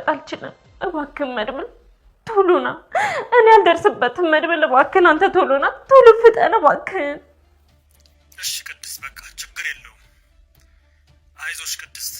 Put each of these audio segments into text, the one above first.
አልችልም። እባክህን መድብል ቶሎ ና፣ እኔ አልደርስበትም። መድብል እባክህን አንተ ቶሎ ና፣ ቶሎ ፍጠን እባክህን። እሺ ቅድስት፣ በቃ ችግር የለውም። አይዞሽ ቅድስት።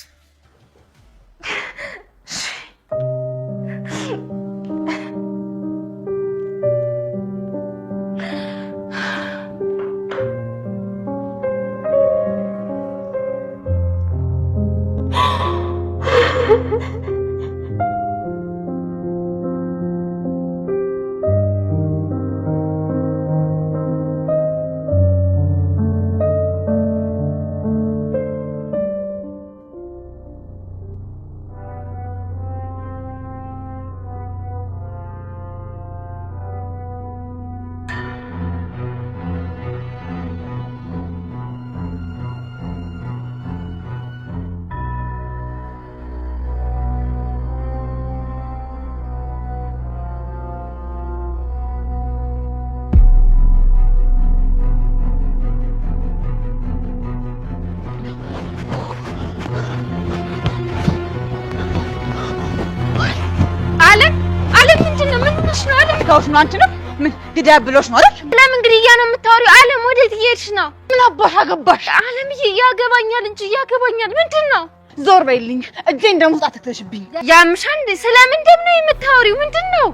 አለም አለም፣ ምንድን ነው? ምን ሆነሽ ነው? አለም ካውስ ነው አንቺ ነው ምን ግዳ ብሎሽ ነው አይደል? ለምን ግድያ ነው የምታወሪው? አለም ወዴት እየሄድሽ ነው? ምን አባሽ አገባሽ? አለምዬ ያገባኛል እንጂ ያገባኛል። ምንድን ነው? ዞር በይልኝ። እጄን ደግሞ ውስጥ አትክተሽብኝ። ያምሻል እንዴ? ስለምንድን ነው የምታወሪው? ምንድን ነው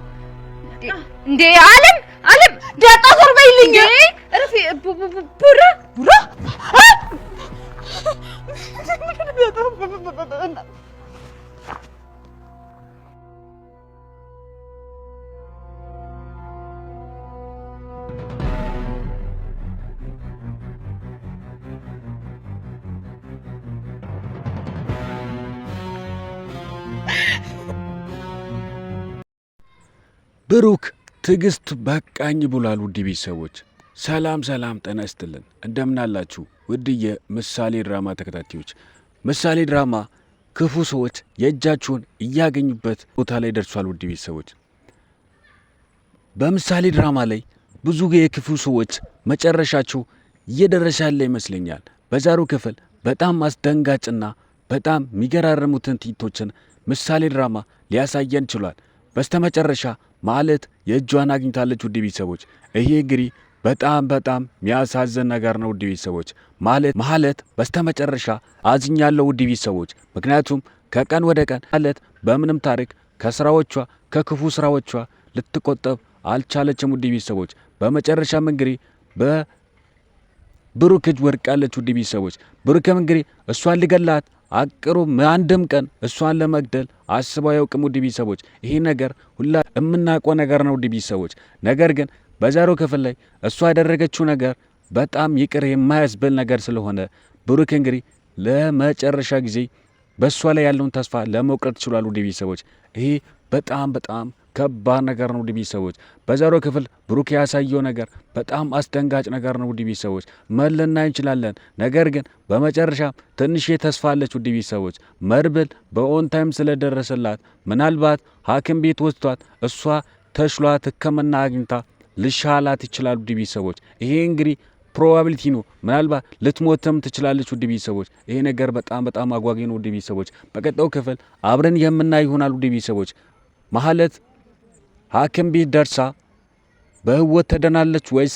እንዴ? አለም አለም፣ ዳጣ ዞር በይልኝ። እረፊ። ቡራ ቡራ ብሩክ ትዕግስት በቃኝ ብሏል። ውድ ቤተሰቦች ሰላም ሰላም፣ ጤና ይስጥልን። እንደምናላችሁ ውድ የምሳሌ ድራማ ተከታታዮች፣ ምሳሌ ድራማ ክፉ ሰዎች የእጃቸውን እያገኙበት ቦታ ላይ ደርሷል። ውድ ቤተሰቦች በምሳሌ ድራማ ላይ ብዙ የክፉ ሰዎች መጨረሻቸው እየደረሰ ያለ ይመስለኛል። በዛሬው ክፍል በጣም አስደንጋጭና በጣም የሚገራርሙትን ትዕይንቶችን ምሳሌ ድራማ ሊያሳየን ችሏል። በስተመጨረሻ ማለት የእጇን አግኝታለች። ውድ ቤተሰቦች ይሄ እንግዲህ በጣም በጣም የሚያሳዝን ነገር ነው። ውድ ቤተሰቦች ማለት በስተመጨረሻ አዝኛለሁ ውድ ቤተሰቦች፣ ምክንያቱም ከቀን ወደ ቀን ማለት በምንም ታሪክ ከስራዎቿ ከክፉ ስራዎቿ ልትቆጠብ አልቻለችም። ውድ ቤተሰቦች በመጨረሻም እንግዲህ በብሩክ እጅ ወድቃለች። ውድ ቤተሰቦች ብሩክም እንግዲህ እሷን ሊገላት አቅሩ አንድም ቀን እሷን ለመግደል አስበው አያውቅም። ውድ ቤተሰቦች ይሄ ነገር ሁላ የምናውቀው ነገር ነው። ውድ ቤተሰቦች ነገር ግን በዛሬው ክፍል ላይ እሷ ያደረገችው ነገር በጣም ይቅር የማያስብል ነገር ስለሆነ ብሩክ እንግዲህ ለመጨረሻ ጊዜ በእሷ ላይ ያለውን ተስፋ ለመቁረጥ ችሏል። ውድ ቤተሰቦች ይሄ በጣም በጣም ከባድ ነገር ነው። ውድ ቤተሰቦች በዛሬው ክፍል ብሩክ ያሳየው ነገር በጣም አስደንጋጭ ነገር ነው። ውድ ቤተሰቦች ምን ልናይ እንችላለን? ነገር ግን በመጨረሻ ትንሽ ተስፋ አለች። ውድ ቤተሰቦች መድብል በ on time ስለደረሰላት ምናልባት ሐኪም ቤት ወስዷት እሷ ተሽሏት ሕክምና አግኝታ ልሻላት ይችላል። ውድ ቤተሰቦች ይሄ እንግዲህ probability ነው። ምናልባት ልትሞትም ትችላለች። ውድ ቤተሰቦች ይሄ ነገር በጣም በጣም አጓጊ ነው። ውድ ቤተሰቦች በቀጣዩ ክፍል አብረን የምናይ ይሆናል። ውድ ቤተሰቦች ማህሌት ሐኪም ቤት ደርሳ በህይወት ትድናለች ወይስ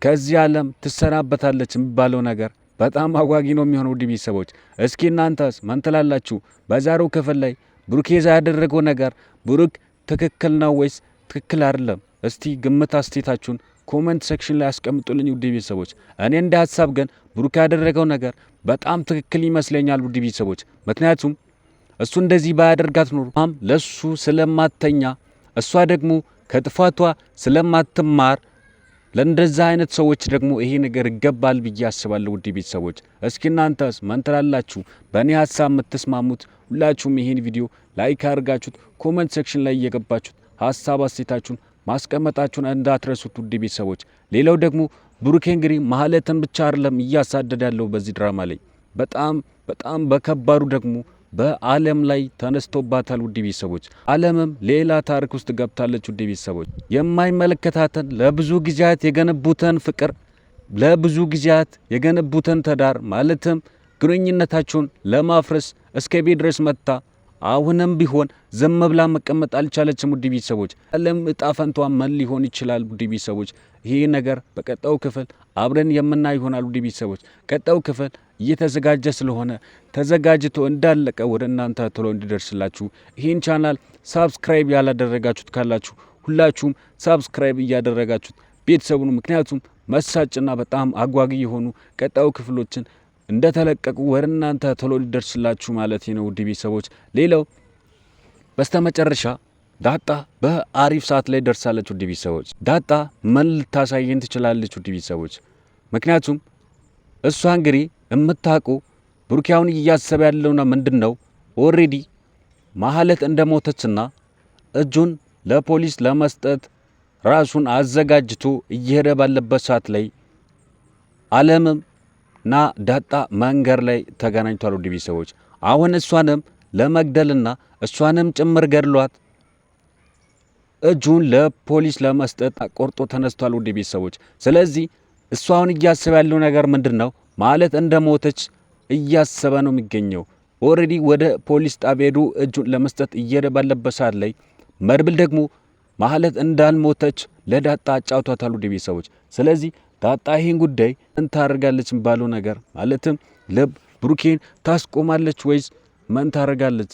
ከዚህ ዓለም ትሰናበታለች የሚባለው ነገር በጣም አጓጊ ነው የሚሆነው። ውድ ቤተሰቦች እስኪ እናንተስ ምን ትላላችሁ? በዛሬው ክፍል ላይ ብሩክ ያደረገው ነገር ብሩክ ትክክል ነው ወይስ ትክክል አይደለም? እስቲ ግምት አስተያየታችሁን comment section ላይ አስቀምጡልኝ። ውድ ቤተሰቦች እኔ እንደ ሀሳብ ግን ብሩክ ያደረገው ነገር በጣም ትክክል ይመስለኛል። ውድ ቤተሰቦች ምክንያቱም እሱ እንደዚህ ባያደርጋት ኖሮ ለሱ ስለማተኛ እሷ ደግሞ ከጥፋቷ ስለማትማር ለእንደዛ አይነት ሰዎች ደግሞ ይሄ ነገር ይገባል ብዬ አስባለሁ። ውድ ቤተሰቦች እስኪ እናንተስ ምን ትላላችሁ? በእኔ ሀሳብ የምትስማሙት ሁላችሁም ይሄን ቪዲዮ like አድርጋችሁት comment section ላይ እየገባችሁት ሀሳብ አስተያየታችሁን ማስቀመጣችሁን እንዳትረሱት ውድ ቤተሰቦች። ሌላው ደግሞ ብሩኬ እንግዲህ ማህሌትን ብቻ አይደለም እያሳደደ ያለው በዚህ ድራማ ላይ በጣም በጣም በከባዱ ደግሞ በዓለም ላይ ተነስቶባታል። ውድ ቤተሰቦች ዓለምም ሌላ ታሪክ ውስጥ ገብታለች። ውድ ቤተሰቦች የማይመለከታትን ለብዙ ጊዜያት የገነቡትን ፍቅር ለብዙ ጊዜያት የገነቡትን ትዳር ማለትም ግንኙነታቸውን ለማፍረስ እስከ ቤት ድረስ መጥታ አሁንም ቢሆን ዝም ብላ መቀመጥ አልቻለችም። ውድ ቤተሰቦች አለም እጣ ፈንቷ ምን ሊሆን ይችላል? ውድ ቤተሰቦች ይሄ ነገር በቀጣዩ ክፍል አብረን የምናይ ይሆናል። ውድ ቤተሰቦች ቀጣዩ ክፍል እየተዘጋጀ ስለሆነ ተዘጋጅቶ እንዳለቀ ወደ እናንተ ቶሎ እንዲደርስላችሁ ይህን ቻናል subscribe ያላደረጋችሁት ካላችሁ ሁላችሁም subscribe እያደረጋችሁት ቤተሰቡን፣ ምክንያቱም መሳጭና በጣም አጓጊ የሆኑ ቀጣዩ ክፍሎችን እንደተለቀቁ ወደ እናንተ ቶሎ ሊደርስላችሁ ማለት ነው። ውድ ቤተሰቦች ሌላው በስተመጨረሻ ዳጣ በአሪፍ ሰዓት ላይ ደርሳለች። ውድ ቤተሰቦች ዳጣ ምን ልታሳየን ትችላለች? ውድ ቤተሰቦች ምክንያቱም እሷ እንግዲህ የምታውቁ ብሩኪያውን እያሰበ ያለውና ምንድን ነው already ማህሌት እንደሞተችና እጁን ለፖሊስ ለመስጠት ራሱን አዘጋጅቶ እየሄደ ባለበት ሰዓት ላይ አለምም ና ዳጣ መንገድ ላይ ተገናኝቷል። ውድ ቤተሰቦች አሁን እሷንም ለመግደልና እሷንም ጭምር ገድሏት እጁን ለፖሊስ ለመስጠት ቆርጦ ተነስቷል። ውድ ቤተሰቦች ስለዚህ እሷ አሁን እያሰበ ያለው ነገር ምንድን ነው ማለት እንደሞተች እያሰበ ነው የሚገኘው። already ወደ ፖሊስ ጣቢያ ሄዶ እጁን ለመስጠት እየሄደ ባለበት ሰዓት ላይ መድብል ደግሞ ማህሌት እንዳልሞተች ለዳጣ አጫውቷታል። ውድ ቤተሰቦች ስለዚህ ዳጣ ይህን ጉዳይ ምን ታደርጋለች ባለው ነገር ማለትም ልብ ብሩኬን ታስቆማለች ወይስ ምን ታደርጋለች?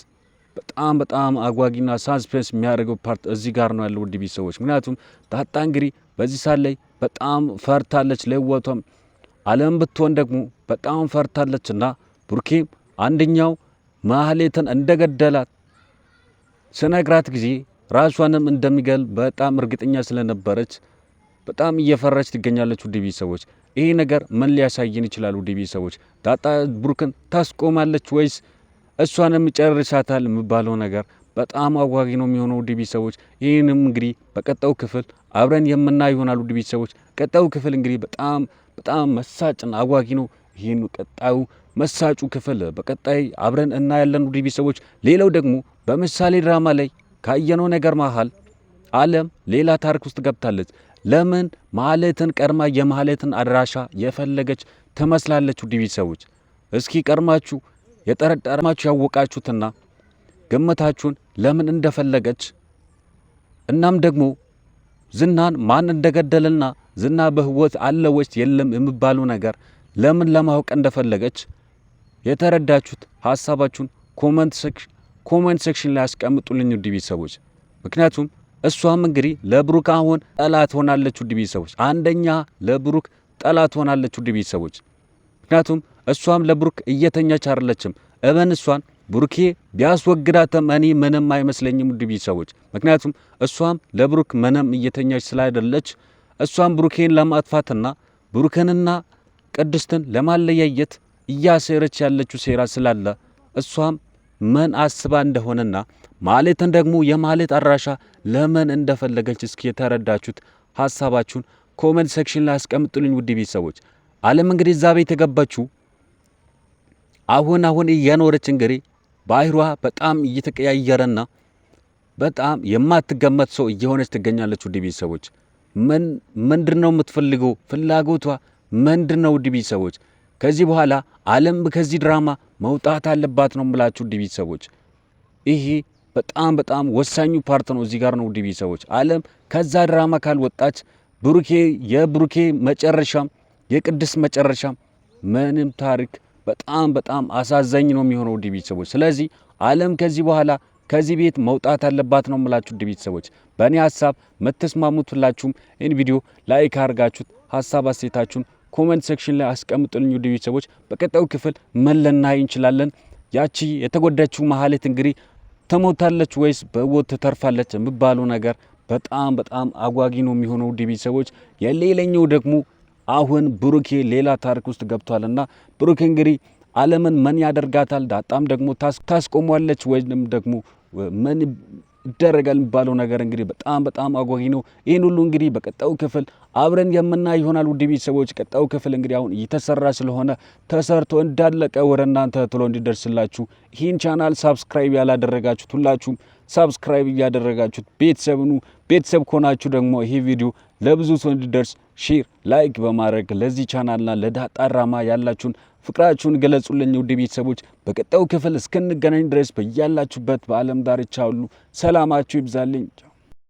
በጣም በጣም አጓጊና suspense የሚያደርገው part እዚህ ጋር ነው ያለው ውድ ቤተሰቦች። ምክንያቱም ዳጣ እንግዲህ በዚህ ሰዓት ላይ በጣም ፈርታለች። ለህይወቷም አለም ብትሆን ደግሞ በጣም ፈርታለችና ብሩኬም አንደኛው ማህሌትን እንደገደላት ስነግራት ጊዜ ራሷንም እንደሚገል በጣም እርግጠኛ ስለነበረች በጣም እየፈራች ትገኛለች። ውድ ቤተሰቦች ይሄ ነገር ምን ሊያሳየን ይችላል? ውድ ቤተሰቦች ዳጣ ብሩክን ታስቆማለች ወይስ እሷንም ጨርሳታል የሚባለው ነገር በጣም አጓጊ ነው የሚሆነው። ውድ ቤተሰቦች ይህንም እንግዲህ በቀጣዩ ክፍል አብረን የምናይ ይሆናል። ውድ ቤተሰቦች ቀጣዩ ክፍል እንግዲህ በጣም በጣም መሳጭና አጓጊ ነው። ይህን ቀጣዩ መሳጩ ክፍል በቀጣይ አብረን እናያለን። ውድ ቤተሰቦች ሌላው ደግሞ በምሳሌ ድራማ ላይ ካየነው ነገር መሀል አለም ሌላ ታሪክ ውስጥ ገብታለች። ለምን ማህሌትን ቀድማ የማህሌትን አድራሻ የፈለገች ትመስላለች? ውድ ቤተሰቦች እስኪ ቀድማችሁ የጠረጠራችሁ ያወቃችሁትና ግምታችሁን ለምን እንደፈለገች እናም ደግሞ ዝናን ማን እንደገደለና ዝና በህይወት አለ ወይስ የለም የሚባለው ነገር ለምን ለማወቅ እንደፈለገች የተረዳችሁት ሀሳባችሁን comment section ላይ አስቀምጡልኝ ውድ ቤተሰቦች። ምክንያቱም እሷም እንግዲህ ለብሩክ አሁን ጠላት ሆናለች። ውድ ቤተሰቦች አንደኛ ለብሩክ ጠላት ሆናለች። ውድ ቤተሰቦች ምክንያቱም እሷም ለብሩክ እየተኛች አይደለችም። እበን እሷን ብሩኬ ቢያስወግዳትም እኔ ምንም አይመስለኝም። ውድ ቤተሰቦች ምክንያቱም እሷም ለብሩክ ምንም እየተኛች ስላይደለች እሷም ብሩኬን ለማጥፋትና ብሩክንና ቅድስትን ለማለያየት እያሴረች ያለችው ሴራ ስላለ እሷም ምን አስባ እንደሆነና ማለትን ደግሞ የማለት አድራሻ ለምን እንደፈለገች እስኪ የተረዳችሁት ሀሳባችሁን comment section ላይ አስቀምጡልኝ። ውድ ቤተሰቦች አለም እንግዲህ እዛ ቤት የገባችው አሁን አሁን እየኖረች እንግዲህ ባህሯ በጣም እየተቀያየረና በጣም የማትገመት ሰው እየሆነች ትገኛለች። ውድ ቤተሰቦች ምን ምንድነው የምትፈልገው? ፍላጎቷ ምንድነው? ውድ ቤተሰቦች ከዚህ በኋላ አለም ከዚህ ድራማ መውጣት አለባት ነው የምላችሁ ውድ ቤተሰቦች። ይሄ በጣም በጣም ወሳኙ part ነው እዚህ ጋር ነው ውድ ቤተሰቦች። አለም ከዛ ድራማ ካልወጣች ብሩኬ የብሩኬ መጨረሻም የቅድስት መጨረሻም ምንም ታሪክ በጣም በጣም አሳዛኝ ነው የሚሆነው ውድ ቤተሰቦች። ስለዚህ አለም ከዚህ በኋላ ከዚህ ቤት መውጣት አለባት ነው የምላችሁ ውድ ቤተሰቦች። በእኔ ሀሳብ መተስማሙት ሁላችሁም ይህን ቪዲዮ like አድርጋችሁት ሀሳብ አስተያየታችሁን comment section ላይ አስቀምጡልኝ ውድ ቤተሰቦች። በቀጣዩ ክፍል ምን ልናይ እንችላለን? ያቺ የተጎዳችው ማህሌት እንግዲህ ትሞታለች ወይስ በሕይወት ትተርፋለች የሚባለው ነገር በጣም በጣም አጓጊ ነው የሚሆነው ውድ ቤተሰቦች። የሌላኛው ደግሞ አሁን ብሩኬ ሌላ ታሪክ ውስጥ ገብቷልና ብሩኬ እንግዲህ አለምን ምን ያደርጋታል? ዳጣም ደግሞ ታስቆሟለች ወይም ደግሞ ምን ይደረጋል የሚባለው ነገር እንግዲህ በጣም በጣም አጓጊ ነው። ይህን ሁሉ እንግዲህ በቀጣዩ ክፍል አብረን የምናይ ይሆናል። ውድ ቤተሰቦች ቀጣዩ ክፍል እንግዲህ አሁን እየተሰራ ስለሆነ ተሰርቶ እንዳለቀ ወደ እናንተ ቶሎ እንዲደርስላችሁ ይህን ቻናል subscribe ያላደረጋችሁት ሁላችሁም subscribe እያደረጋችሁት ቤተሰብ ሁኑ። ቤተሰብ ከሆናችሁ ደግሞ ይህ ቪዲዮ ለብዙ ሰው እንዲደርስ share፣ like በማድረግ ለዚህ ቻናልና ለዳጣ ድራማ ያላችሁን ፍቅራችሁን ገለጹልኝ። ውድ ቤተሰቦች በቀጣዩ ክፍል እስክንገናኝ ድረስ በያላችሁበት በዓለም ዳርቻ ሁሉ ሰላማችሁ ይብዛልኝ።